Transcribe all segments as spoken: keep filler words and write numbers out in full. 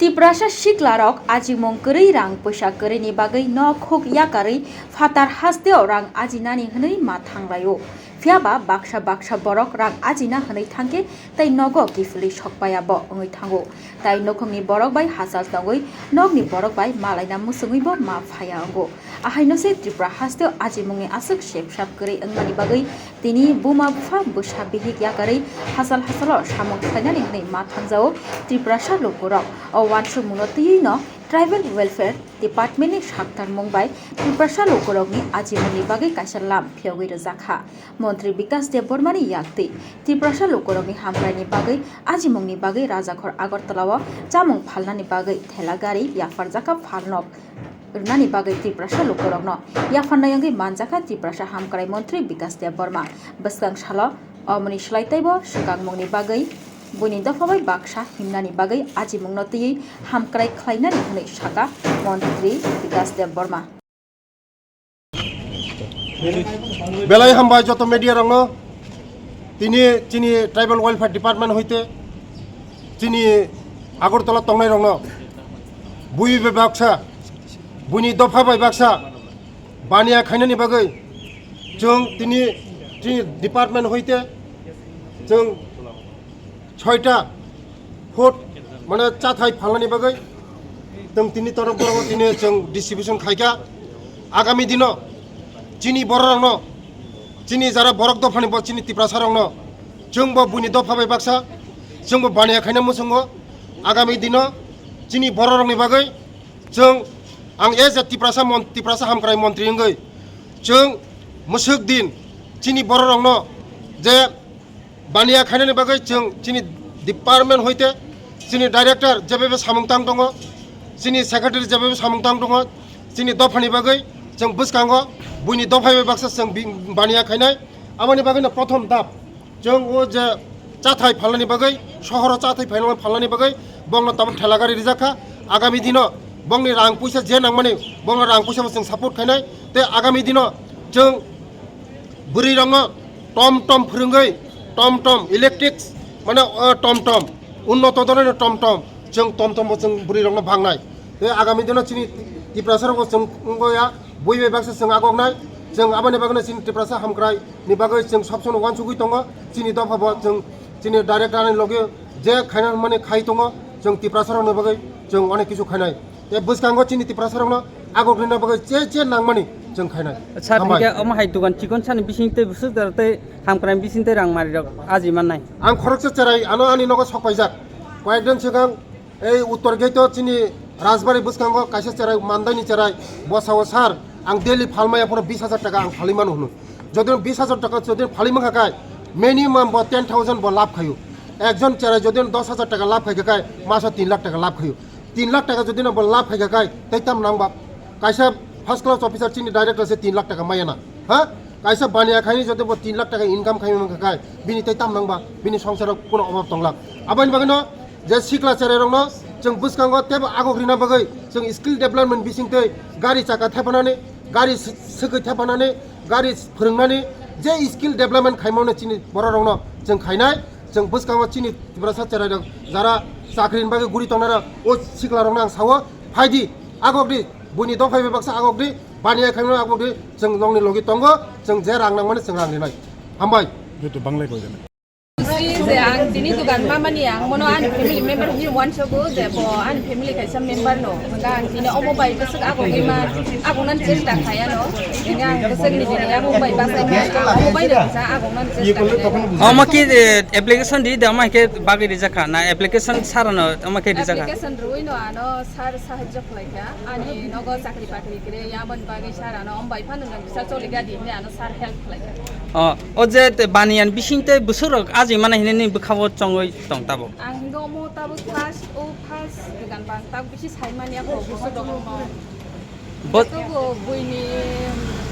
Tiprasa siklarok ajimung kwrwi rang pwisa kwrwini bagwi nok huk yakarwi phatar hasteo rang ajinani hwnwi ma thanglaio. Phiyaba baksa baksa borok rang ajina hwnwi thangkhe tei nogo kiphilwi sokpaiya bo wngwi thango. Tai nukhungni borok bai hachal tongwi nokni borok bai malaina muchungwi bo ma phaiya wngo. Ahaino se Tripura hasteo ajimungni aswk sepsap kwrwi wngmani bagwi tini buma bupha bwsa bihik yakarwi hachal hachalo samung khlainani hwnwi ma thangjao Tiprasa lukurok. O uansukmungno twiwi no Tribal Welfare Department ni saktarmung bai Tiprasa lukurokni ajimungni bagwi kaisa lam phiyogwi rwjakha. Montri Bikas Debbarmani yaktwi Tiprasa lukurokni hamkraini bagwi ajimungni bagwi Rajakhor Agartala o chamung phalnani bagwi thela gari yapharjakha phalnok rwnani bagwi Tiprasa lukurokno yapharnai wngwi manjakha Tiprasa Hamkrai Montri Bikas Debbarma. Bwskang salo omoni slai teibo swkangmungni bagwi buini dopha bai baksa himnani bagwi ajimungno twiwi hamkrai khlainani hwnwi sakha Montri Bikas Debbarma. Belai hambai joto media rokno, tini chini Tribal Welfare Department hoite chini Agartala tongnai rokno bui bai baksa, buini dopha bai baksa baniya khainani bagwi chwng tini chini department hoite chwng soita foot mane chathai phalnani bagwi tong tini torok borok tini chwng distribution khaikha. Agami dino chini bororokno, chini jara borok dophani bo chini Tiprasa rokno chwng bo buini dopha bai baksa chwng bo baniya khaina muchungo. Agami dino chini bororokni bagwi chwng ang as a Tiprasa mon-, Tiprasa Hamkrai Montri wngwi chwng mwswk din chini bororokno je baniya khainani bagwi chwng chini department hoite chini director jebebe samung tang tongo, chini secretary jebebe samung tang tongo, chini dophani bagwi chwng bwskango buini dophai bai baksa chwng bi-, baniya khainai. Aboni bagwino prothom dap chwng o je chathai phalnani bagwi, sohoro chathai phalnani, phalnani bagwi bongno tabuk thela gari rijak kha. Agami dino bongni rang puisa je nangmani, bongno rang puisa bo chwng support khainai. Tei agami dino chwng bwrwi rokno tom tom phwrwngwi, tom tom electric mane, o tom tom unnoto dhoroner tom tom, chwng tom tom bo chwng bwrwi rokno bhangnai. Tei agami dino chini Tiprasa rokbo chwng wngya bui bai baksa chwng agoknai. Chwng aboni bagwino chini Tiprasa Hamkrai ni bagwi chwng sob somoi uansugwi tongo. Chini dopha bo chwng chini director ni loge je khaina mani khai tongo, chwng Tiprasa rokni bagwi chwng onek kisu khainai. Tei bwskango chini Tiprasa rokno agok rina bagwi je je nangmani chwng khainai. Sir, hambai. Hingke omo hai dogan chikon sani bising tei bwswk dar tei hamkrai bising tei rang mari rok aji mannai. Ang khoroksa cherai ano ani nogo sok paijak. Koyekdin swkang ei Uttor Gate o chini Rajbari bwskango kaisa cherai mandaini cherai bosao sir ang daily phalmaya phano bis hajar taka ang phalwi mano hwnwi. Jodi bis hajar taka jodi phalwi mankha kai minimum bo ten thousand bo lab khaio. Ekjon cherai jodi dos hajar taka lab khaikha kai maso tin lakh taka lab khaio. Tin lakh taka jodi no bo lab khaikha kai, tei tam nang ba? Kaisa first class officer chini director se tin lakh taka maya na, ha? Kaisa baniya khaini jodi bo tin lakh taka income khaima mankha kai, bini tei tam nang ba? Bini songsaro kuno obab tongla. Aboni bagwino je sikla cherai rokno chwng bwskango teibo agok rina bagwi chwng skill development bising tei gari chaka thepanani, gari s-, swkwi thepanani, gari phwrwngnani je skill development khaimano chini borok rokno chwng khainai. Chwng bwskango chini Tiprasa cherai rok jara chakri ni bagwi guri tongnai rok, o sikla rokno ang sao, phaidi, agok di, buini dophai bai baksa agok di, baniya khaimano agok di, chwng nongni logi tongo, chwng je rang nangmani chwng rang rinai. Hambai. Joto banglai koi jana. Si je ang tini dugan mamani ang mono ani family member hwnwi uansogo je bo ani family kaisa member no. Hwnka ang tini omo bai bwswk agogwi ma agognan chesta khai ano. Hwnka ang bwswk ni tini abo bai baksa omo bai no kisa agognan chesta khai ano. Omo ki, eh, application di de omo ke bagwi rijak kha na application sara no omo ke rijak kha? Application rwui no ano sir sahajyo khlai kha. Ani nogo chakri bakri kwrwi aboni bagwi sir ano omo bai phano nang kisa choli gadi hwnwi ano sir help khlai kha. O, o je te baniyan bising tei bwswk rok ajwi mani hinwi ni bwkha o chongwi tong tabuk. Ang hingo omo tabuk first, o first dugan bang tabuk bisi sai mani ako bwswk rok no. Bo- Tabuk buini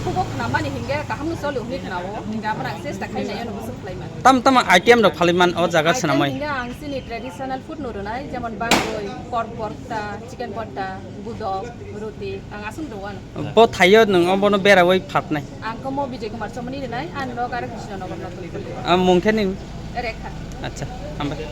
kubo khna mani hinge kaham no choli hwnwi khna o, hinga aboni ang chesta khai nai ano bwswk khlai mani. Tam tam item rok phalwi man o jaga swnamwi. Item hinga ang chini traditional food no rwnai, jemon bangwi, pork porta, chicken porta, budok, roti, ang aswk rw ano. Bo thaio nwng obono berawai phatnai. Ang komo Vijay Kumar Chomani rwnai, ani nok aro Krishnanagar Notun Puli. Ah, mung khe nini? Rekha. Acha, hambai.